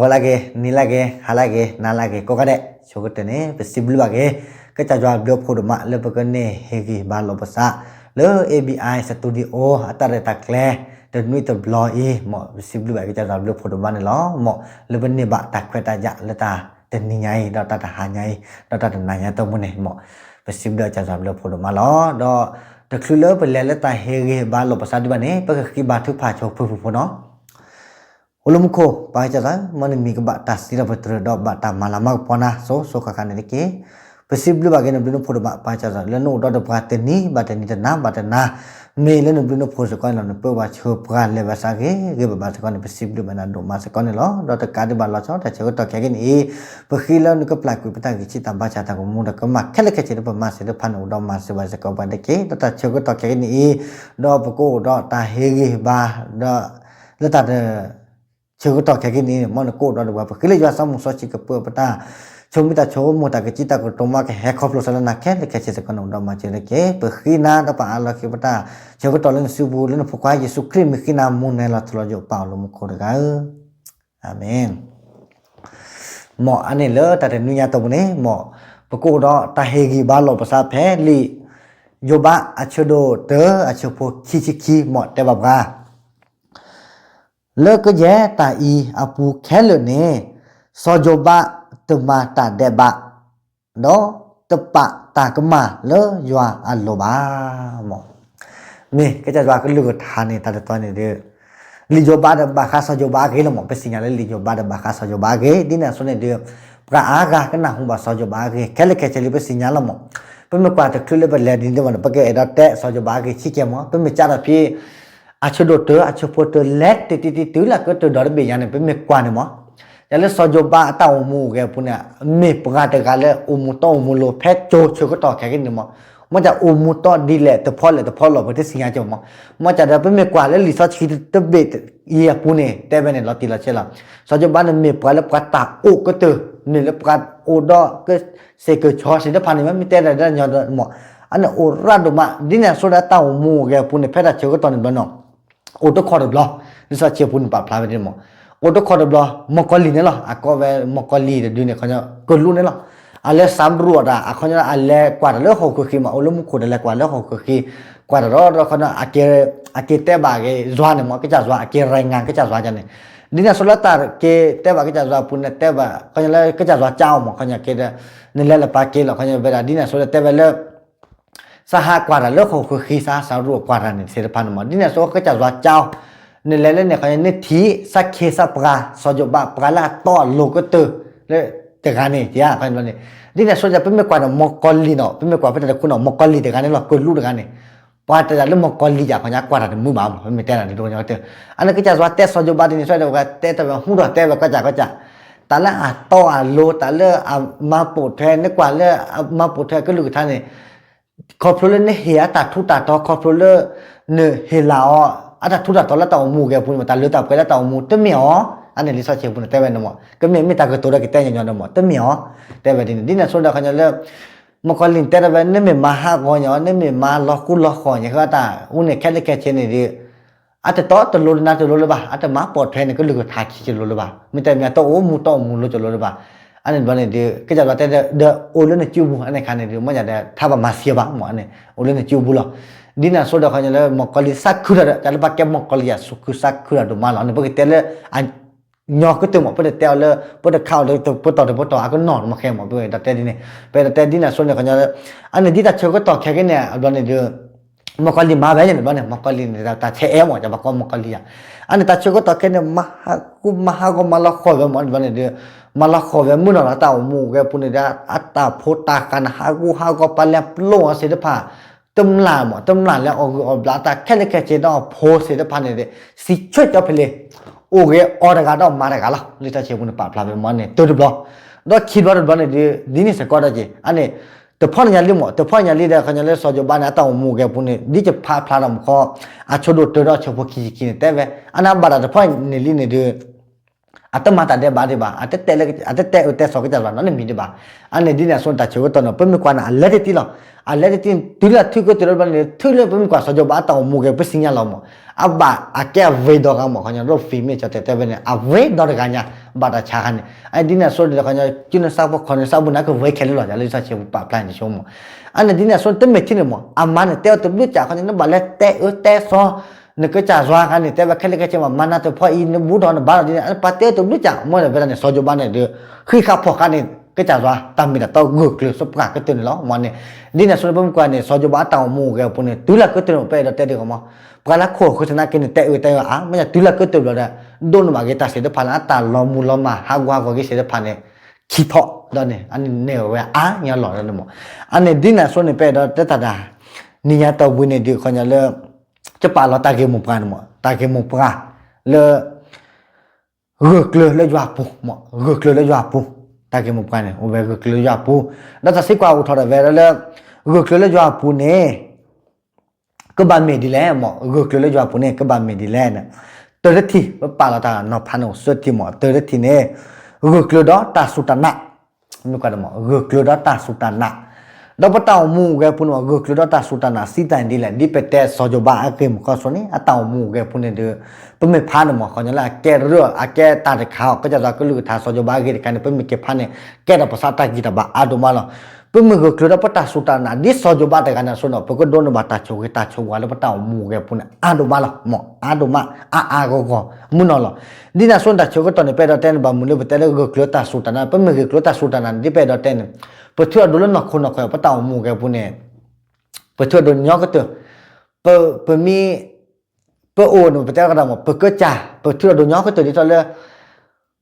ဂီၤလၢအဂ့ၤ, နံၤလၢအဂ့ၤ, ဟါလၢအဂ့ၤ, နၤလၢအဂ့ၤ ကိးဂၤဒဲး, ဆိကတၢၢ်န့ၣ် ပစံးဘျုးဘၣ်က့ၤ ကစၢ်ယွၤဘျုးဖှိၣ်ဒိၣ်မး လၢပကန့ၢ်ဟ့ၣ်ဂံၢ်ဘါလိာ်ပသး လၢ A B I Studio အတၢ်ရဲၣ်တၢ်ကျဲၤ တနွံတဘျီအံၤ မ်ပစံးဘျုးဘၣ်ကစၢ်ယွၤဘျုးဖှိၣ်ဒိၣ်မးန့ၣ်လီၤ. မ်လၢပန့ၢ်ဘၣ်တၢ်ခွဲးတၢ်ယာ်လၢတၢ်တနံၤညါအံၤ ဒီးတၢ်တဟါညါအံၤ ဒီးတၢ်တနၤညါတမူန့ၣ် မ်ပစံးဘျုးကစၢ်ယွၤဘျုးဖှိၣ်ဒိၣ်မးလီၤ. ဒီးတချုးလၢပလဲၤလၢတၢ်ဟ့ၣ်ဂံၢ်ဘါလိာ်ပသးဒံးဘၣ်န့ၣ် ပကဃ့ဘါထုကဖၣ်ဆိဖုၣ်ဖုၣ်ဖိနီၤ. အိၣ်လၢမူခိၣ် ပၢ်ကစၢ်ယွၤ, မ်နမံၤကဘၣ်တၢ်စံးထီၣ်ပတြၢၤ ဒီးဘၣ်တၢ်မၤလၤမၤကပီၤနၤ စိၤစိၤဃၣ်ဃၣ်န့ၣ်တက့ၢ်. ပစံးဘျုးဘၣ်က့ၤနဘျုးနဖှိၣ်ဒိၣ်မး ပၢ်ကစၢ်ယွၤ, လၢနအိၣ်ဒီးပှၤတနံၤဘၣ်တနံၤ တနၤဘၣ်တနၤ, မ့ၢ်လၢနဘျုးနဖှိၣ်စ့ၢ်ကီးန့ၣ်လီၤ. နပၢဝဲဆှၢပှၤ လဲၤဝဲဆှၢဂ့ၤဂ့ၤဘၣ်ဘၣ်စ့ၢ်ကီးန့ၣ် ပစံးဘျုးဘၣ်နၤဒိၣ်မးစ့ၢ်ကီးန့ၣ်လီၤ. ဒီးတကးဒံးဘၣ်လီၤဆီ တၢ်ဆၢကတီၢ်ခဲကနံၣ်အံၤ ပဃ့လၢနကပျၢ်ကွံာ်ပတၢ်ဂံၢ်ဆံးတၢ်ဘါစၢ် တၢ်ကမူတၢ်ကမၣ် ခဲလၢာ်ခဲဆ့လၢပမၤစ့ၢ်တဖၣ်န့ၣ် အိၣ်ဒီးမၤစၢၤဘၣ်စ့ၢ်ကီးပှၤတက့ၢ်. ဒီးတၢ်ဆၢကတီၢ်ခဲကနံၣ်အံၤ ဒီးပကအိၣ်ဒီးတၢ်ဟ့ၣ်ဂံၢ်ဟ့ၣ်ဘါ ဒီး လၢတၢ်တ ဆၢကတီၢ်ခဲကနံၣ်အံၤ မ်နကအိၣ်ဒီးပှၤ ပဃ့လၢယွၤစီမုၢ်စီဆှံကပၢပတၢ် ဆိမိၣ်တၢ်ဆိကမိၣ် တၢ်ကစံးတၢ်ကတိၤ မ်ကဟဲခီဖျိသးလၢနၤခဲလၢာ်ခဲဆ့စ့ၢ်ကီးန့ၣ် အိၣ်ဒီးမၤစၢၤတက့ၢ်. ပဃ့နၤဒီးပအၢၣ်လီၤက့ၤပတၢ် ဆၢကတီၢ်လၢနစုပူၤ လၢနဖိခွါယ့ၣ်ၡူးခရံာ်မံၤဃ့နၤ မူနၤလီၤထူလီၤယိာ် ပၢ်အိၣ်လၢမူခိၣ်တဂၤဧၢ, အၤမ့ၣ်. မ်အန့ၣ်လၢတၢ်တနွံညါတမူန့ၣ် မ်ပကအိၣ်ဒီးတၢ်ဟ့ၣ်ဂံၢ်ဘါလိာ်ပသးဖဲလံာ်ယိၤဘး အဆၢဒိၣ်တၢ အဆၢဖိခံဆံခံ မ်တဲဘၣ်ပှၤ လၢကယဲၢ်တၢ်အံၤအပူၤခဲလၢာ်န့ၣ် စီၤယိၤဘးတမၤတၢ်ဒဲးဘး, ဒီးတပာ်တၢ်ကမၣ်လၢယွၤအလိၤဘၣ်. မ် မ့ၢ်ကစၢ်ယွၤကလုၢ်ကထါန့ၣ် တၢ်တတီန့ၣ်ဒီး လံာ်ယိၤဘးဒီးဘၣ်ဃးစီၤယိၤဘးအဂ့ၢ်လီၤမး. ပသ့ၣ်ညါလၢလံာ်ယိၤဘးဒီးဘၣ်ဃးစီၤယိၤဘးအဂ့ၢ်, ဒ်န့ၣ်အသိးန့ၣ်ဒီး ပှၤအါဂၤကနၢ်ဟူဘၣ်စီၤယိၤဘးအဂ့ၢ် ခဲလၢာ်ခဲဆ့လံ ပသ့ၣ်ညါလီၤမး. ပမ့ၢ်ကွၢ်တချုးလၢပလဲၤဒ်န့ၣ်မးန့ၣ် ပကအဲၣ်ဒိးတဲစီၤယိၤဘးအဂ့ၢ်ဆံးကဲမး. ပမ့ၢ်ကၢ်ဒီးဖဲ အဆၢဒိၣ်တၢ အဆၢဖိတၢ လဲၤတံၢ်တံၢ်တံၢ်တုၤလၢကတၢၢ်ဒီတဘ့ၣ်ညါန့ၣ် ပမ့ၢ်ကွၢ်န့ၣ်မး ယၤလၢစီၤယိၤဘးအတၢ်အိၣ်မူအိၣ်ဂဲၤအပူၤန့ၣ် မ့ၢ်ပှၤတဂၤလၢအိၣ်မူတီအိၣ်မူလိၤ ဖဲကၠိဆၢကတီၢ်ခဲကနံၣ်န့ၣ်မး. မ်တၢ်အိၣ်မူတီဒ်လဲၣ်တဖီလဲၣ်တဖီလီၤ ပတသ့ၣ်ညါက့မး. မ်တၢ်ဒီးပမ့ၢ်ကွၢ်လၢလံာ်စီဆှံတဘ့ၣ်အံၤအပူၤန့ၣ် တဲဝဲန့ၣ်လီၤတံၢ်လီၤဆဲးလီၤ. စီၤယိၤဘးန့ၣ်မ့ၢ်ပှၤလၢပှၤတၢ်အိၣ်ကတၢၢ်, မ့ၢ်လၢပှၤအိၣ်ဒီးကစ့ၢ်ကီးဆှီသ့ၣ်တဖၣ်န့ၣ် မ့ၢ်တဲတၢ်ဒီးညီမး အန့ၣ်အိၣ်ရၣ်ဒိၣ်မး. ဒ်န့ၣ်အသိးဒီးတၢ်အိၣ်မူအိၣ်ဂဲၤအပူၤန့ၣ် ဖဲတၢ်ဆၢကတီၢ်န့ၣ်ဘျီန့ၣ် အိၣ်တခီတဘျီ, လံာ်စီဆှံအပူၤန့ၣ်ပာ်ဖျါဝဲဒ်န့ၣ်မး. အိၣ်တခီတဘျီ မီၢ်ကီၤလံၢ်န့ၣ်လီၤ. အကိးဝဲမီၢ်ကီၤလံၢ်တဒုန့ၣ် ခီညီ ကလူးန့ၣ်လီၤ. အလဲၤစၣ်ရူးအီၤတၢ် အခီညီ အလဲၤကွၢ်တၢ်လၢဟီၣ်ခိၣ်ဃံမး, အိၣ်လၢမူခိၣ်ဒီးလဲၤကွၢ်လၢဟီၣ်ခိၣ်ဃံ, ကွၢ်တၢ်ဒီး ဒီးခီညီ အက့ၤတဲဘၣ်က့ၤယွၤန့ၣ်မး, ကစၢ်ယွၤ အက့ၤရၤငါကစၢ်ယွၤန့ၣ်. ဒ်န့ၣ်အသိးလၢတၢ်က့ၤတဲဘၣ်ကစၢ်ယွၤအပူၤန့ၣ် တဲဘၣ် ခီညီလၢကစၢ်ယွၤကၠီအီၤမး, ခီညီက့ၤဒီး နလဲၤလၢပာ်က့ၤလီၤ ခီညီဝဲဒၣ် ဒ်န့ၣ်အသိးဒီးတဲဝဲလၢ စးဟးကွၢ်တၢ်လၢဟီၣ်ခိၣ်ဃံ စးဟးစၣ်ရူးကွၢ်တၢ်န့ၣ်သ့ၣ်တဖၣ်န့ၣ်မး. ဒ်န့ၣ်အသိးကစၢ်ယွၤကၠီအီၤ, နလဲၤလၢန့ၣ် ခီညီ နထံၣ်စးခ့စးပှၤ စီၤယိၤဘးပှၤလၢအတီအလိၤကတၢၢ်လၢတဂၤန့ၣ် ယၤ ခီန့ၣ်. ဒ်န့ၣ်အသိးဒီး ပမ့ၢ်ကွၢ်ဒီးမီၢ်ကီၤလံၢ်န့ၣ် ပမ့ၢ်ကွၢ်ဖဲတၢ်တခူန့ၣ် မီၢ်ကီၤလံၢ်တဂၤန့ၣ်လီၤ ကလူးတဂၤန့ၣ် ပှၤတဲဒၣ်လၢမီၢ်ကီၤလံၢ်ယၤ ခီညီ ကွၢ်တၢ်တမုာ်ဘၣ်မး ပမ့ၢ်တဲဒၣ်န့ၣ် တကညီကတၢၢ်. အန့ၣ်ကစၢ်ယွၤတဲစီၤယိၤဘးဒ်န့ၣ် စီၤယိၤဘးတဲတၢ်ဝဲ ဟူထီၣ်တဲဝဲကီးကၢ်ကီးကၢ်, တၢ်လၢအတီအလိၤ တၢ်လၢအမၤပိာ်ထွဲ နကွၢ်လၢအမၤပိာ်ထွဲကလုၢ်ကထါန့ၣ် ခီဖျိလၢနဟ့ၣ်အတၢ်ထူးတၢ်တီၤ ခီဖျိလၢ နဟ့ၣ်လၢအီၤ အတၢ်ထူးတၢ်တီၤလၢတၢ်အိၣ်မူအိၣ်ဂဲၤအပူၤန့ၣ်မး တၢ်လၢတၢ်ပှဲၤလၢတၢ်အိၣ်မူ တမ့ၢ်အီၤ. အန့ၣ်လံာ်စီဆှံပူၤန့ၣ်တဲဝဲန့ၣ်မး ကမ့ၢ်မ့ၢ်တၢ်ကတိၤဒီးကတဲညီညီန့ၣ်မး တမ့ၢ်အီၤ တဲဝဲဒ်န့ၣ်. ဒ်န့ၣ်အသိးဒီးခီညီလၢ မီၢ်ကီၤလံၢ်န့ၣ်တဲဒၣ်ဝဲ နမ့ၢ်မၤဟးဂီၤညီ နမ့ၢ်မၤလီၤဃူလီၤဃီၤညီ ဃီတၢ်အူန့ၣ်ခဲလၢာ်ခဲဆ့န့ၣ်ဒီး အတတီတလိၤတနၤတလိၤလၢၤဘၣ် အတမၤပိာ်ထွဲန့ၣ် ကလုၢ်ကထါခံကလိၤလၢၤဘၣ် မ့ၢ်တဲမ့ၢ်တအိၣ်မူတီအိၣ်မူလိၤကလိၤလၢၤဘၣ်. အန့ၣ်တဘျီန့ၣ်ဒီး ကစၢ်ယွၤတဲဒီး အိၣ်လၢနစုပူၤ အန့ၣ်ခါန့ၣ်ဒီး မ်ယၤဒီး ထါဘၣ်မၤသံအီၤဘၣ်မး အန့ၣ် အိၣ်လၢနစုပူၤလီၤ. ဒ်န့ၣ်အသိးဒီးခီညီလၢ မီၢ်ကီၤလံၢ်သးခုတၢ်ဒီး တၢ်လၢပှၤကဲမီၢ်ကီၤလံၢ်ယၤ သးခုသးခုတၢ်ဒိၣ်မးလီၤန့ၣ် ပကတဲလၢ ညီကတၢၢ်မး ပတတဲအီၤလၢ ပတခးအီၤလၢ ပတီၢ်တပတီၢ် အကနီၤမ့ၢ်ဃဲမး ပဝဲဒီးတဲဒ်န့ၣ် ပဝဲဒီးတဲဒ်န့ၣ်အသိးန့ၣ် ခီညီလၢ အန့ၣ်ဒ်တၢ်ဆၢကတီၢ်ခဲကနံၣ်န့ၣ် အဘျီန့ၣ်ဒီး မီၢ်ကီၤလံၢ်မၤဝဲန့ၣ် ဘျီန့ၣ် မီၢ်ကီၤလံၢ်န့ၣ် တၢ်ဆဲးအဲၣ်မး တၢ်ဘၣ်ကီမီၢ်ကီၤလံၢ်ယၤ အန့ၣ်တၢ်ဆၢကတီၢ်ခဲန့ၣ် မၤဟးဂူာ်မၤဟးဂီၤမၤလီၤဃီၤဝဲမး ဘျီန့ၣ်ဒီး မၤလီၤဃီၤဝဲမုၢ်နီၢ်လီၤ တၢ်အိၣ်မူအိၣ်ဂဲၤပူၤန့ၣ်ဒီး အတၢ်ဖိတၢ်ဃးန့ၣ် ဟးဂူာ်ဟးဂီၤ ပှၤလဲၤပျိအီၤသ့ၣ်တဖၣ် တမျၢ်မး တမျၢ်လၢအီၣ်ဂံၢ်အီၣ်ဘျၣ် တၢ်ခဲလၢာ်ခဲဆ့ဒီးအဖိသ့ၣ်တဖၣ်န့ၣ်ဒီး စံးဆၢကၠီဖဲလဲၣ် အိၣ်ဂ့ၤအီၤတဂၤဒီးမၤတဂၤလီၤ လံာ်စီဆှံပူၤန့ၣ်ပာ်ဖျါဝဲမးန့ၣ် တၢတဘျီ ဒီးခံဘျီတဘျီန့ၣ်ဒီး ဒ်န့ၣ်စ့ၢ်ကီးဒီးက့ၤ အန့ၣ် တဖီၣ်န့ၣ်ညါလံမး တဖီၣ်န့ၣ်ညါလံဒီး ခီညီလၢစီၤယိၤဘးန့ၣ် အတၢ်အိၣ်မူအိၣ်ဂဲၤပူၤန့ၣ် ဒ်ယဖးဖျါဒီးမးဃီ အဆၢဒိၣ်တၢဒီးအဆၢဖိခံဆံခံန့ၣ် တဲဝဲ အန့ၣ်ဘၣ်တၢ်တဖီၣ်န့ၣ်လံန့ၣ်ဒီး အတမၤတၢ်ဒဲးဘးဒံးဘၣ်, အတတဲလၢ အတတဲအၢတဲသီကစၢ်ယွၤနီတမံၤဒံးဘၣ်. အန့ၣ်ဒ်န့ၣ်အသိးန့ၣ် တၢ်ဆၢကတီၢ်န့ၣ် ပမ့ၢ်ကွၢ်န့ၣ် အလဲၤတ့ၢ်တံၢ်လီၤ. အလဲၤတ့ၢ်တံၢ် တုၤလၢအထုးကတၢၢ်လၢဘျီန့ၣ် ထုးလၢပမ့ၢ်ကွၢ်စီၤယိၤဘးအတၢ်အိၣ်မူအဂဲၤ ပစံးညါလီၤမး, အဘၣ်အကဲအဝဲဒီဂၤမး ခီညီ ဒီးဖံးမ့ၢ်ကၠီတဲတဲဝဲန့ၣ် အဝဲဒီတဂၤညါ ဘၣ်တၢ်ဆါခါန့ၣ် အဒ်န့ၣ်အသိးန့ၣ် ခီညီ ကၠုနစၢ်ဖိခီနစၢ်ဖိန့ၣ် ကဝဲခဲလၢာ်လီၤ လၢလံာ်စီဆှံပာ်ဖျါန့ၣ်တဆိကမိၣ်. အန့ၣ်ဒ်န့ၣ်အသိးန့ၣ် တမ့ၢ်ထံန့ၣ်မး အမါန့ၣ် တဲအီၤတဘျုးကး ခီညီ နဘၣ်လဲၤတဲအၢတဲသီ နကစၢ်ယွၤခါန့ၣ် တဲဝဲခဲလၢာ်ခဲဆ့မး မၤနၤတဖီအံၤ နဘူးထီၣ်နဘါထီၣ်ဒ်န့ၣ် ပှၤတဲအၢတဘျုးကး မ့ၢ်ဒီးဝဲဒၣ်န့ၣ် စီၤယိၤဘးန့ၣ်ဒီး ဃံးဃာ်ဖီၣ်ဃာ်န့ၣ် ကစၢ်ယွၤတၢ်မ့ၢ်တၢ်တီဂၢၢ်ကျၢၤစပှၢ်ကတၢၢ်န့ၣ်လီၤ. မ့ၢ်န့ၣ် ဒ်န့ၣ်အသိးန့ၣ် ပမ့ၢ်ကွၢ်န့ၣ် စီၤယိၤဘးအတၢ်အိၣ်မူအဂဲၤအပူၤန့ၣ် တုၤလၢကတၢၢ်န့ၣ် ပအဲၣ်ဒိးတဲဒ်ကီးမး ပှၤလၢခိၣ်ဃုသနာ်က့န့ၣ် တဲအၢတဲအၢအါ မ့ၢ်ညါတုၤလၢကတၢၢ်ဘျီဒီး ဒိးန့ၢ်ဘၣ်က့ၤတၢ်သ့ၣ်တဖၣ်လၢအတၢ်လီၤမုၢ်လီၤမၢ်ဟးဂူာ်ဟးဂီၤက့ၤသ့ၣ်တဖၣ်န့ၣ် ခံထီၣ်ဒီးန့ၣ် အန့ၣ်န့ၢ်ဝဲအါညါလီၤဒီးန့ၣ်မး. အန့ၣ်ဒ်န့ၣ်အသိးန့ၣ် ပအဲၣ်ဒိးတဲတၢ်ဒၣ် နံၤညါတဝံၤန့ၣ်ဒီး ခီညီလၢ ကပာ်လီၤတၢ်ဂ့ၢ်မိၢ်ပှၢ်န့ၣ်မး တၢ်ဂ့ၢ်မိၢ်ပှၢ်လၢ ဂၢၢ်ကျၢၤလၢယွၤအပူၤမး ဂၢၢ်ကျၢၤလၢယွၤအပူၤ, တၢ်ဂ့ၢ်မိၢ်ပှၢ်န့ၣ် အိၣ်ဝဲဂၢၢ်ကျၢၤလၢယွၤအပူၤ, ဒီးတၢ်သံကွၢ်အိၣ်ထီၣ်ဒီးဝဲဒၣ်လၢ ဂၢၢ်ကျၢၤလၢယွၤအပူၤန့ၣ် ကဘၣ်မ့ၢ်ဒ်လဲၣ်မး ဂၢၢ်ကျၢၤလၢယွၤအပူၤန့ၣ် ကဘၣ်မ့ၢ်ဒ်လဲၣ်န့ၣ်, တၢတထံၣ် ပပာ်လီၤတၢ်နီၤဖးန့ၣ်အိၣ်သၢထံၣ်မး တၢတထံၣ်န့ၣ် ဂၢၢ်ကျၢၤဒီးတၢ်စူၢ်တၢ်နာ် မ့ၢ်ကွၢ်ဒီးမး ဂၢၢ်ကျၢၤဒီးတၢ်စူၢ်တၢ်နာ်, ဒီးပတၢ်အိၣ်မူအဂဲၤပူၤန့ၣ်မး ဂၢၢ်ကျၢၤဒီးတၢ်စူၢ်တၢ်နာ် စံးတၢ်န့ၣ်ဒ်လဲၣ် ဒ်ပတဲစီၤယိၤဘးအဂ့ၢ်မုၢ်ခီဆိန့ၣ် အတၢ်အိၣ်မူအဂဲၤပူၤန့ၣ်ဒီး ပမ့ၢ်ဖးန့ၣ်မး ခီညီလၢအကဲရၢၢ် အကဲတၢ်တခါအီၤ ကစၢ်ယွၤကလုၢ်ကထါစီၤယိၤဘးအဂ့ၢ်တခါန့ၣ် ပမ့ၢ်က့ၤဖးန့ၣ် ကဲထီၣ်ပသးတၢ်ဂံၢ်တၢ်ဘါအါဒိၣ်မးလီၤ. ပမ့ၢ်ဂၢၢ်ကျၢၤဒီးပတၢ်စူၢ်တၢ်နာ် ဒ်စီၤယိၤဘးတဂၤန့ၣ်အသိးန့ၣ် ပကဒိးန့ၢ်ဘၣ်တၢ်ဆိၣ်ဂ့ၤတၢ်ဆိၣ်ဝါလၢပတၢ်အိၣ်မူအဂဲၤပူၤန့ၣ် အါဒိၣ်မးလီၤမး အါဒိၣ်မး အါအါဂီၢ်ဂီၢ် မုၢ်နီၢ်လီၤ. ဒ်န့ၣ်အသိးန့ၣ် တၢ်ဆၢကတီၢ်န့ၣ် ပအဲၣ်ဒိးတဲန့ၣ် ဘၣ်မနုၤလၢပတဲလၢဂၢၢ်ကျၢၤတၢ်စူၢ်တၢ်နာ် ပမ့ၢ်ဂၢၢ်ကျၢၤတၢ်စူၢ်တၢ်နာ်န့ၣ် ဒ်ပအဲၣ်ဒိးတဲန့ၣ် ပထုးအဒိလၢနီၢ်ခိနီၢ်ခီ ပတၢ်အိၣ်မူအဂဲၤပူၤန့ၣ် ပထုးအဒိညီကတၢၢ် ပ ပမ့ၢ် ပအိၣ်န့ၣ် ပတဲတၢ်ကဒီးမး ပကစၢ် ပထုးအဒိညီကတၢၢ်ဒ်သိးလၢ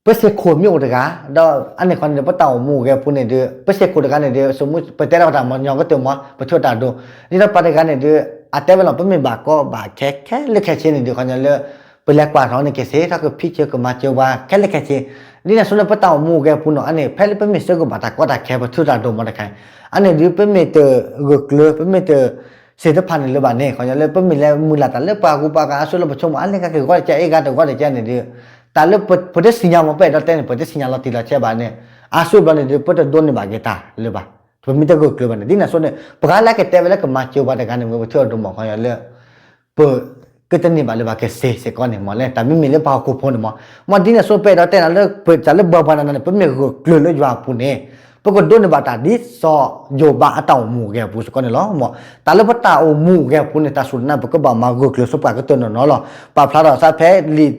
ပစ့ၢ်ခိၣ်မ့ၢ်အိၣ်တဂၤ ဒီးအန့ၣ်ခီန့ၣ်ဒီး ပတၢ်အိၣ်မူအဂဲၤပူၤန့ၣ်ဒီး ပစ့ၢ်ခိၣ်တဂၤန့ၣ်ဒီး စမု ပတဲတၢ်ကဒီးမး ညီကတၢၢ်မး ပထုးတၢ်ဒိ ဒ်သိးပှၤတဂၤန့ၣ်ဒီး အတဲဝဲလီၤ ပမ့ၢ်ဘၣ်ကီဘၣ်ခဲခဲလၢာ်ခဲဆ့န့ၣ်ဒီး ခီညီလၢ ပလဲၤကွၢ်ထီၣ်န့ၣ်က့ၤစ့ၢ် ထီၣ်ကဖံးစၢၤကမၤစၢၤပှၤခဲလၢာ်ခဲဆ့ ဒ်န့ၣ်အသိးလၢပတၢ်အိၣ်မူအဂဲၤပူၤန့ၣ် အန့ၣ် ဖဲလၢပမ့ၢ်ဆၢကဘၣ်တၢ်ကီတၢ်ခဲ ပထုးတၢ်ဒိမးတခါ အန့ၣ်ဒီး ပမ့ၢ်တဂၢၢ်ကျၢၤ ပမ့ၢ်တ သ့ၣ်တဖၣ်န့ၣ်လၢၤဘၣ်န့ၣ် ခီညီလၢပမ့ၢ်လဲၤမုၢ်လၢ်တၢ်လၢပှၤဂုၤပှၤဂၤအစုလၢပဆိကမိၣ် အလဲၤကက့ၤဂီၢ်တကဲ အ့ၣ်ဂၤတဂီၢ်တကဲန့ၣ်ဒီး တၢ်လၢပတသ့ၣ်ညါမး ပအဲၣ်ဒိးတဲန့ၣ် ပတသ့ၣ်ညါလီၤတံၢ်လီၤဆဲးဘၣ်န့ၣ် အစုဘျီန့ၣ်ဒီး ပတဒိးန့ၢ်ဘၣ်က့ၤတၢ်လၢၤဘၣ်. ပမ့ၢ်တဂၢၢ်ကျၢၤဘၣ်န့ၣ် ဒ်န့ၣ်အသိးန့ၣ် ပှၤလၢကတဲဝဲလၢကမၤစၢၤပှၤတဂၤန့ၣ် မ့ၢ်ပထုးအဒိမး ခီညီလၢ ပ ကတန့ၢ်ဘၣ်လၢၤဘၣ်ကစ့ၢ်စ့ၢ်ကီးန့ၣ်မးလဲၣ် တၢ်မ့မ့ၢ်လၢပှၤဟီၣ်ခိၣ်ဖိန့ၣ်မး မ့ၢ်ဒ်န့ၣ်အသိး ပအဲၣ်ဒိးတဲနၤလၢ ပတၢ်လၢပှၤဘၣ်နၤန့ၣ် ပမ့ၢ်ဂၢၢ်ကျၢၤလၢယွၤအပူၤန့ၣ် ပကဒိးန့ၢ်ဘၣ်တၢ်ဒ်စီၤယိၤဘးအတၢ်အိၣ်မူအဂဲၤအပူၤစ့ၢ်ကီးန့ၣ်လီၤ. မ့ၢ်တၢ်လၢပတၢ်အိၣ်မူအဂဲၤအပူၤန့ၣ် တၢ်စူၢ်တၢ်နာ် ပကဘၣ်မၤဂၢၢ်ကျၢၤစ့ၢ်ပှၤကတၢၢ်နီၢ်နီၢ်လီၤ. ပာ်ဖျါထီၣ်သးဖဲလံာ်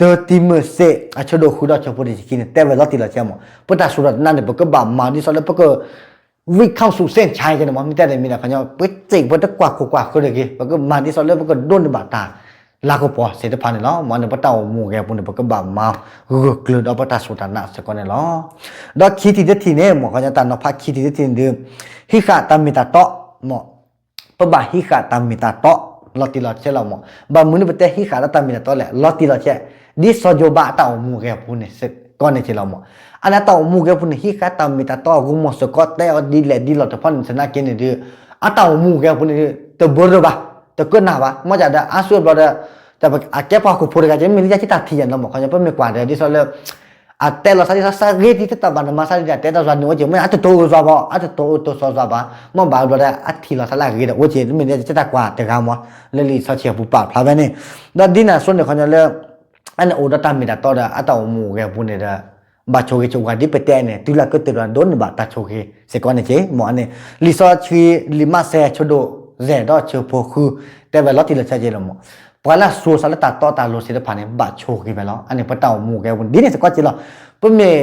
တၢတံၤမသ့း အဆၢဒိၣ်ဃုဒီးဆၢဖိတဆံခံန့ၣ် တဲဝဲလီၤတံၢ်လီၤဆဲးမး ပတၢ်စူၢ်တၢ်နာ်န့ၣ် ပကဘၣ်မၤဒ်သိးလၢပက ဝံခီၣ်ဆူၣ်စ့ၣ်ဆါကဲန့ၣ်မး မ့ၢ်တဲတၢ်မံၤန့ၣ် ခီညီ ပစ့ၢ်ပတကွၢ်ခိၣ်ကွၢ်ဃၢၤတဂ့ၤ ပကမၤဒ်သိးလၢပကဒိးန့ၢ်ဘၣ်တၢ်လၤကပီၤသ့ၣ်တဖၣ်န့ၣ်လီၤ. မ့ၢ်န့ၣ် ပတၢ်အိၣ်မူအဂဲၤအပူၤန့ၣ် ပကဘၣ်မၤဂၢၢ်ကျၢၤဒီးပတၢ်စူၢ်တၢ်နာ်စ့ၢ်ကီးန့ၣ်လီၤ. ဒီးခံထံၣ်တထံၣ်န့ၣ် မ့ၢ်ခီညီ တၢ်နီၤဖးခံထံၣ်တထံၣ်န့ၣ်ဒီး ဟံးဃာ်တၢ်မ့ၢ်တၢ်တီ မ့ၢ် ပဘၣ်ဟံးဃာ်တၢ်မ့ၢ်တၢ်တီ လီၤတံၢ်လီၤဆဲးလီၤမး. ဘၣ်မနုၤပတဲဟံးဃာ်ဒီးတၢ်မ့ၢ်တၢ်တီလဲၣ် လီၤတံၢ်လီၤဆဲး ဒ်စီၤယိၤဘးအတၢ်အိၣ်မူအဂဲၤအပူၤန့ၣ်စ့ၢ်ကီးန့ၣ်က့လီၤမး. အန့ၣ်အတၢ်အိၣ်မူအဂဲၤအပူၤန့ၣ် ဟံးဃာ်တၢ်မ့ၢ်တၢ်တီအဂီၢ်မးစ့ၢ်ကီး တဲအီၤဒ်လဲၣ်ဒ်လဲၣ်တဖၣ်န့ၣ် သနာ်က့န့ၣ်ဒီး အတၢ်အိၣ်မူအဂဲၤအပူၤန့ၣ် တဘၢရၢဘၣ် တကနၣ်ဘၣ် မ့ၢ်ဒ်ဒီး အါစုအဘျီဒီး အကဲပှၤဟီၣ်ခိၣ်ဖိတဂၤက့ မ့ၢ်လၢယက့တၢ်ထံၣ်ယဲၢ်နီၤမး ခီညီ ပမ့ၢ်ကွၢ်ဒီး ဒ်သိးလၢ အတဲလီၤသးဒ်သိး သးဂ့ၤဒ်တၢ်ဘၣ်နမၤသးဒ်ဒီး တဲတၢ်ယွၤန့ၣ်အိၣ်က့ မ့ၢ်အတတိၤအၢယွၤဘၣ် အတတိၤအၢတိၤသီယွၤဘၣ် မ့ၢ်ဘၣ်အဘျီဒီး အထံၣ်လီၤသးလၢအဂ့ၤဒီးအိၣ်က့ မ့ၢ်လၢယက့တၢ်ကွၢ်တဂၤမး လၢလံာ်စီဆှံအပူၤပာ်ဖျါဝဲန့ၣ် ဒီးဒ်န့ၣ်အသိးန့ၣ် ခီညီလၢ အန့ၣ်အိၣ်ဒီးတၢ်မ့ၢ်တၢ်တီဒီး အတၢ်အိၣ်မူအဂဲၤအပူၤန့ၣ်ဒီး ဘၣ်ဆိၣ်ဂ့ၤဆိၣ်ဝါဒ်ပတဲန့ၣ် တုၤလၢကတၢၢ်ဒီးဒိးန့ၢ်ဘၣ်တၢ်ဆိၣ်ဂ့ၤစ့ၢ်ကီးန့ၣ်က့ မ့ၢ်အန့ၣ် လံာ်စီဆှံ လံာ်မးသဲ ဆၢဒိၣ်ယဲၢ်ဒီးဆၢဖိဃု တဲဝဲလီၤတံၢ်လီၤဆဲးက့လီၤမး ပှၤလၢအစူၢ်သးလၢတၢ်တီတၢ်လိၤသ့ၣ်တဖၣ်န့ၣ် ဘၣ်ဆိၣ်ဂ့ၤဝဲလီၤ. အန့ၣ် ပတၢ်အိၣ်မူအဂဲၤအပူၤန့ၣ် ဒ်န့ၣ်စ့ၢ်ကီးက့လီၤ. ပမ့ၢ်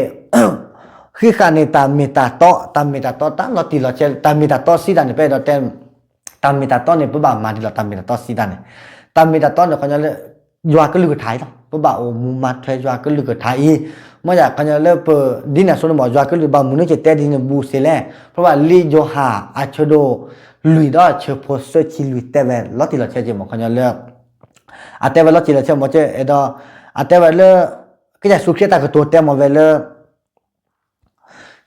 ဟံးဃာ်န့ၢ်တၢ်မ့ၢ်တၢ်တီ တၢ်မ့ၢ်တၢ်တီတၢ်လီၤတံၢ်လီၤဆဲး တၢ်မ့ၢ်တၢ်တီစံးတၢ်န့ၣ် ပအဲၣ်ဒိးတဲ တၢ်မ့ၢ်တၢ်တီန့ၣ် ပဘၣ်မၤဒ်လဲၣ် တၢ်မ့ၢ်တၢ်တီစံးတၢ်န့ၣ် တၢ်မ့ၢ်တၢ်တီန့ၣ် ခီညီလၢ ယွၤကလုၢ်ကထါအံၤလီၤ. ပဘၣ်အိၣ်မူမၤထွဲယွၤကလုၢ်ကထါအံၤ မ့ၢ်ယၤခီညီလၢပ ဒ်န့ၣ်အသိးန့ၣ်မး ယွၤကလုၢ်ဘၣ်မနုၤက့ၤတဲဒ်န့ၣ်ဘူးစ့ၢ်လဲၣ်. ပဘၣ်လံာ်ယိၤဟၣ်အဆၢဒိၣ်လွံၢ်ဒီးဆၢဖိသၢဆံလွံၢ် တဲဝဲလီၤတံၢ်လီၤဆဲးက့မး ခီညီလၢ အတဲဝဲလီၤတံၢ်လီၤဆဲးမး ကဲအဲၣ်ဒိး အတဲဝဲလၢ ကစၢ်ယ့ၣ်ၡူးခရံာ်တၢ်ကတိၤတဲမးဝဲလၢ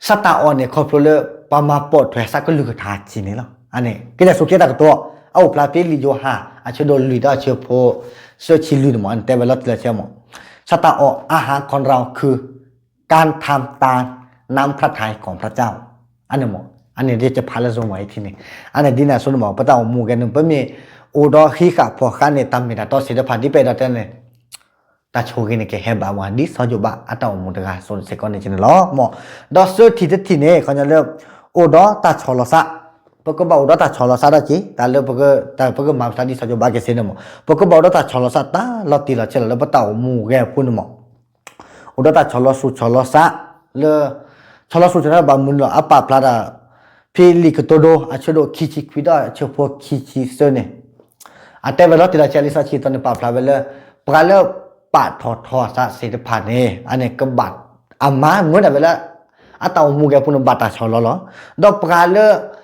စးတၢ်အီၣ်န့ၣ် ခီဖျိလၢ ပှၤမၤပိာ်ထွဲစးကလုၢ်ကထါစံးန့ၣ်လီၤ. အန့ၣ် ကစၢ်ယ့ၣ်ၡူးခရံာ်တၢ်ကတိၤ အအိၣ်ဖျါဖဲလံာ်ယိၤဟၣ် အဆၢဒိၣ်လွံၢ်ဒီးအဆၢဖိ သၢဆံလွံၢ်န့ၣ်မး အန့ၣ်တဲဝဲလီၤတံၢ်လီၤဆဲးမး ဆၣ်တၢ်အီၣ်အါဟးခီရၢ်ခု การทำตามน้ำพระทัยของพระเจ้า အန့ၣ်မ့ၢ် အန့ၣ်ဒ်ယဖးလၢ ဇွန်ဝါအံၤထံန့ၣ် အန့ၣ်ဒ်န့ၣ်အသိးန့ၣ်မ့ၢ် ပတၢ်အိၣ်မူဂဲၤန့ၣ် ပမ့ၢ်အိၣ်ဒီးဟံးဃာ်ဖီၣ်ဃာ်န့ၣ် တၢ်မ့ၢ်တၢ်တီစ့ၢ်တဖၣ် ဒ်ပအဲၣ်ဒိးတဲန့ၣ် တၢ်ဆိၣ်ဂ့ၤန့ၣ် ကဟဲဘၣ်ဝဲဒ်စီၤယိၤဘးအတၢ်အိၣ်မူတဂၤအသိးစ့ၢ်ကီးန့ၣ်န့ၣ်လီၤ. မ်ဒီးသၢထံၣ်တထံၣ်န့ၣ် ခီညီလၢ အိၣ်ဒီးတၢ်ဆီၣ်လီၤသး, ပကဘၣ်အိၣ်ဒီးတၢ်ဆီၣ်လီၤသးဒီးက့ၤ တၢ်လၢပကမၤပသးဒ်စီၤယိၤဘးက့ၤစ့ၢ်န့ၣ်မ့ၢ် ပကဘၣ်အိၣ်ဒီးတၢ်ဆီၣ်လီၤသး တၢ်လီၤတံၢ်လီၤဆဲးလီၤလၢပတၢ်အိၣ်မူဂဲၤအပူၤန့ၣ်မ့ၢ် အိၣ်ဒီးတၢ်ဆီၣ်လီၤသူၣ်ဆီၣ်လီၤသး လၢ ဆီၣ်လီၤသူၣ်ဆီၣ်လီၤသးဘၣ်မနုၤလဲၣ် အပာ်ဖျါတၢ် ဖံလံးကတိၤဒိ အဆၢဒိၣ်ခံဆံခွံဒီး အဆၢဖိခံဆံသၢန့ၣ် အတဲဝဲလီၤတံၢ်လီၤဆဲး လံာ်စီဆှံအသိးန့ၣ် ပာ်ဖျါဝဲလၢ ပှၤလၢ ပာ်ထီၣ်ထီသးစ့ၢ်တဖၣ်န့ၣ် အန့ၣ်ကဘၣ် အမၤမ့ၢ်ဒၣ်ဝဲလၢ အတၢ်အိၣ်မူဂဲၤအပူၤန့ၣ် ဘၣ်တၢ်ဆီၣ်လီၤလီၤ. ဒီးပှၤလၢ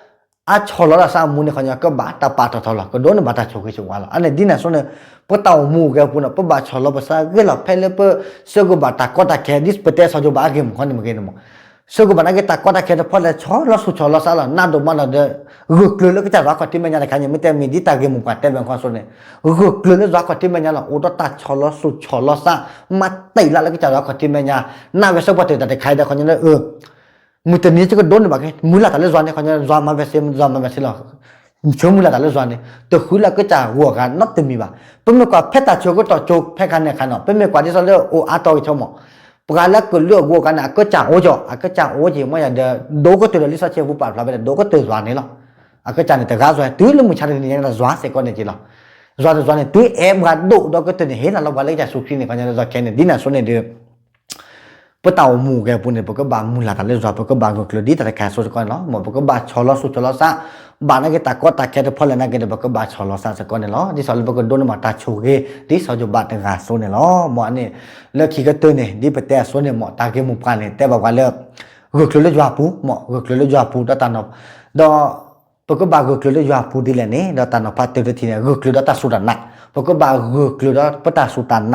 အဆီၣ်လီၤတၢ်သးအမူန့ၣ် ခီညီ ကဘၣ်တၢ်ပာ်ထီၣ်ထီလီၤ ကဒိးန့ၢ်ဘၣ်တၢ်ဆိၣ်ဂ့ၤဆိၣ်ဝါလီၤ. အန့ၣ်ဒ်န့ၣ်အသိးန့ၣ် ပတၢ်အိၣ်မူဂဲၤအပူၤန့ၣ် ပဘၣ်ဆီၣ်လီၤပသးဂ့ၤလီၤ ဖဲလၢပ ဆၢဂ့ၤဘၣ်တၢ်ကီတၢ်ခဲ ဒ်ပတဲစီၤယိၤဘးအဂ့ၢ်မ့ၢ်ခီန့ၣ်မ့ၢ်ဂ့ၤန့ၣ်မ့ၢ် ဆၢဂ့ၤဘၣ်နာ်က့တၢ်ကီတၢ်ခဲတဖီလဲၣ် ဆီၣ်လီၤသူၣ်ဆီၣ်လီၤသးလီၤ နးဒိၣ်မးလီၤဒီး ဂၢၢ်ကျၢၤလၢကစၢ်ယွၤခီၣ်ထံးမဲာ်ညါတခါန့ၣ် မ့ၢ်တဲမ့ၢ်ဒ်တၢ်ဂ့ၢ်မိၢ်ပှၢ်တဲဘၣ်ခီအသိးန့ၣ် ဂၢၢ်ကျၢၤလၢယွၤခီၣ်ထံးမဲာ်ညါလီၤ အိၣ်ဒီးတၢ်ဆီၣ်လီၤသူၣ်ဆီၣ်လီၤသး မၤတံာ်လၢလၢကစၢ်ယွၤခီၣ်ထံးမဲာ်ညါ နာ်ဝဲဆၢပှၤတၢၢ်တၢ်တခါအံၤဒီးခီညီလၢ မုၢ်တနံၤကကဒိးန့ၢ်ဘၣ်က့ၤ မုၢ်လၢ်တၢ်လၢယွၤန့ၣ် ခီညီ ယွၤမၤဝဲစ့ ယွၤမၤဝဲစ့လီၤ ဆိမုၢ်လၢ်တၢ်လၢယွၤန့ၣ် တဃုလၢကစၢ်ဂီၢ်အဂၤနီတမံၤဘၣ်. ပမ့ၢ်ကွၢ်ဖဲတၢ်ဆၢကတီၢ်ကၠိဖဲခါန့ၣ်အခါနီၤ ပမ့ၢ်ကွၢ်ဒ်သိးလၢအိၣ်အါတီၢ်ကဆီမး ပှၤလၢကလုာ်အဂီၢ်အခါန့ၣ် အကစၢ်အိၣ်ကီး အကစၢ်အိၣ်က့ၤ မ့ၢ်ယၤဒီး ဒိကတၢၢ်ဒီးလံာ်စီဆှံပူၤပာ်ဖျါဝဲဒီး ဒိကတၢၢ်ယွၤန့ၣ်လီၤ. အကစၢ်န့ၣ်တဂၤယွၤ တုၤလၢမုၢ်ဆါတနံၤညါန့ၣ် ယွၤစ့ၢ်ကီးန့ၣ်က့ၤလီၤ. ယွၤတယွၤန့ၣ် တုၤအဲၣ်ပှၤဒိၣ်ဒီးကတၢၢ်န့ၣ် ဟ့ၣ်လီၤလၢပှၤလၢကစၢ်ယ့ၣ်ၡူးခရံာ်န့ၣ် ခီညီလၢယွၤခဲန့ၣ် ဒ်န့ၣ်အသိးန့ၣ်ဒီး ပတၢ်အိၣ်မူဂဲၤအပူၤန့ၣ် ပကဘၣ်မုၢ်လၢ်တၢ်လၢယွၤ ပကဘၣ်ဂၢၢ်ကျၢၤဒ်တၢ်တခါအသိးစ့ၢ်ကီးန့ၣ်လီၤ. မ်ပကဘၣ်ဆီၣ်လီၤသူၣ်ဆီၣ်လီၤသး ဘၣ်နာ်က့တၢ်ကီတၢ်ခဲတဖီလဲၣ်နာ်က့ဒီး ပကဘၣ်ဆီၣ်လီၤသးစ့ၢ်ကီးန့ၣ်လီၤ. ဒ်သိးလၢပကဒိးန့ၢ်ဘၣ်တၢ်ဆိၣ်ဂ့ၤ ဒ်စီၤယိၤဘးတဂၤအသိးန့ၣ်လီၤ. မ်အန့ၣ် လၢခံကတၢၢ်န့ၣ် ဒ်ပတဲအသိးန့ၣ် မ်တၢ်ဂ့ၢ်မိၢ်ပှၢ်န့ၣ် တဲဘၣ်ပှၤလၢ ဂၢၢ်ကျၢၤလၢယွၤအပူၤ မ်ဂၢၢ်ကျၢၤလၢယွၤအပူၤ ဒီးတၢ်နီၤ ဒီး ပကဘၣ်ဂၢၢ်ကျၢၤလၢယွၤအပူၤဒ်လဲၣ်န့ၣ် ဒီးတၢ်နီၤဖးတၢ်တထံၣ်န့ၣ် ဂၢၢ်ကျၢၤဒီးတၢ်စူၢ်တၢ်နာ်, ပကဘၣ်ဂၢၢ်ကျၢၤဒီးပတၢ်စူၢ်တၢ်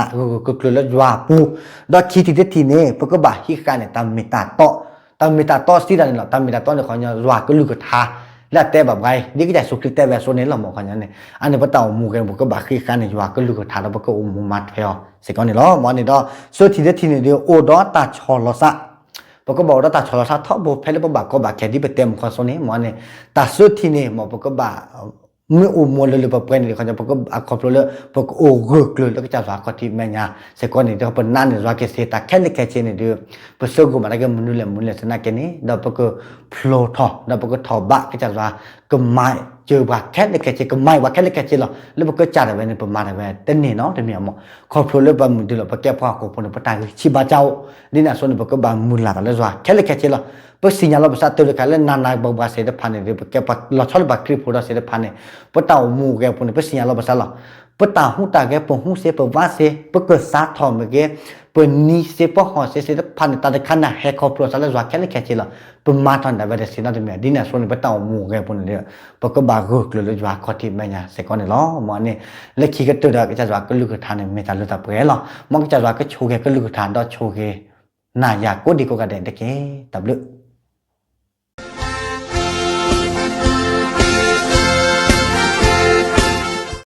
နာ် ဂၢၢ်ဂၢၢ်ကျၢၤကျၢၤလၢယွၤအပူၤ, ဒီးခံထံၣ်တထံၣ်န့ၣ် ပကဘၣ်ဟံးဃာ်န့ၣ် တၢ်မ့ၢ်တၢ်တီ, တၢ်မ့ၢ်တၢ်တီစံးတၢ်န့ၣ်လီၤ. တၢ်မ့ၢ်တၢ်တီန့ၣ် ခီညီ ယွၤကလုၢ်ကထါ လၢအတဲဘၣ်ပှၤအံၤ ဒ်ကစၢ်ယ့ၣ်ၡူးခရံာ်တဲဝဲအသိးန့ၣ်လီၤ. မ်ခီညီန့ၣ် အန့ၣ်ပတၢ်အိၣ်မူဂဲၤ ပကဘၣ်ဟံးဃာ်န့ၣ် ယွၤကလုၢ်ကထါဒီးပကအိၣ်မူမၤထွဲအီၤစ့ၢ်ကီးန့ၣ်လီၤ. မ်အန့ၣ်ဒီး သၢထံၣ်တထံၣ်န့ၣ်ဒီး အိၣ်ဒီးတၢ်ဆီၣ်လီၤသး ပကဘၣ်အိၣ်ဒီးတၢ်ဆီၣ်လီၤသးထီဘိဖဲလၢပဘၣ်ကီဘၣ်ခဲဒ်ပတဲမုၢ်ခီအသိးန့ၣ် မ်အန့ၣ် တၢ်သၢထံၣ်န့ၣ် မ်ပကဘၣ် မ့ၢ်အိၣ်မူလၢလၢပှဲၤပှဲၤန့ၣ် ခီညီ ပကအခီဖျိလၢ ပကအိၣ်ဂၢၢ်ကျၢၤလၢကစၢ်ယွၤခီၣ်ထံးမဲာ်ညါစ့ၢ်ကီးန့ၣ် ဒီးပနာ်န့ၢ်ယွၤက့ၤသ့ တၢ်ခဲလၢာ်ခဲဆ့န့ၣ်ဒီး ပသဂၢၢ်ဘၣ်နာ်က့မနုၤလဲၣ်မနုၤလဲၣ်သနာ်က့န့ၣ် ဒီးပကဖျိထီၣ် ဒီးပကထီၣ်ဘးကစၢ်ယွၤ ကမၤစၢၤပှၤခဲလၢာ်ခဲဆ့ ကမၤပှၤခဲလၢာ်ခဲဆ့လီၤ. လၢပကစၢ်ဒၣ်ဝဲန့ၣ် ပမၤဒၣ်ဝဲတန့ၢ်နီတမံၤအမး ခီဖျိလၢပမုၢ်ဒုလီၤ ပကဲပှၤဟီၣ်ခိၣ်ဖိန့ၣ် ပတၢ်ဂံၢ်ဆံးဘါစၢ်အိၣ် ဒ်န့ၣ်အသိးန့ၣ် ပကဘၣ်မုၢ်လၢ်တၢ်လၢယွၤခဲလၢာ်ခဲဆ့လီၤ. ပသ့ၣ်ညါလီၤပသးတၢ်တခါလၢနၤနၤဘၣ်ဘၣ်သ့ၣ်တဖၣ်န့ၣ်ဒီး ပကဲပှၤလီၤဆီလၢပှၤခရံာ်ဖိဒီးသ့ၣ်တဖၣ်န့ၣ် ပတၢ်အိၣ်မူဂဲၤအပူၤန့ၣ် ပသ့ၣ်ညါလီၤပသးလီၤ. ပတၢ်ဟူးတၢ်ဂဲၤ ပဟူးစ့ ပဝါစ့ ပကသါထီၣ်မ့ၢ်ဂ့ၤ ပနံၤစ့ ပဟီၣ်စ့ သ့ၣ်တဖၣ်န့ၣ် တၢ်တခါန့ၣ် ဟဲခီဖျိသးလၢယွၤခဲလၢာ်ခဲဆ့လီၤ. ပမၤထီၣ်ဒၣ်ဝဲတသ့နီတမံၤ ဒ်န့ၣ်အသိးန့ၣ် ပတၢ်အိၣ်မူဂဲၤအပူၤန့ၣ်ဒီး ပကဘၣ်ဂၢၢ်ကျၢၤလၢယွၤခီၣ်ထံးမဲာ်ညါစ့ၢ်ကီးန့ၣ်လီၤ. မ်အန့ၣ် လၢခံကတၢၢ်ဒီး ကစၢ်ယွၤကလုၢ်ကထါန့ၣ် မ့ၢ်တၢ်လၢတၢ်ပှဲၤလီၤ. မ်ကစၢ်ယွၤကဆိၣ်ဂ့ၤကလုၢ်ကထါ ဒီးဆိၣ်ဂ့ၤနၤယၤကိးဒံကိးဂၤဒဲးတက့ၢ်. တၢ်ဘျုး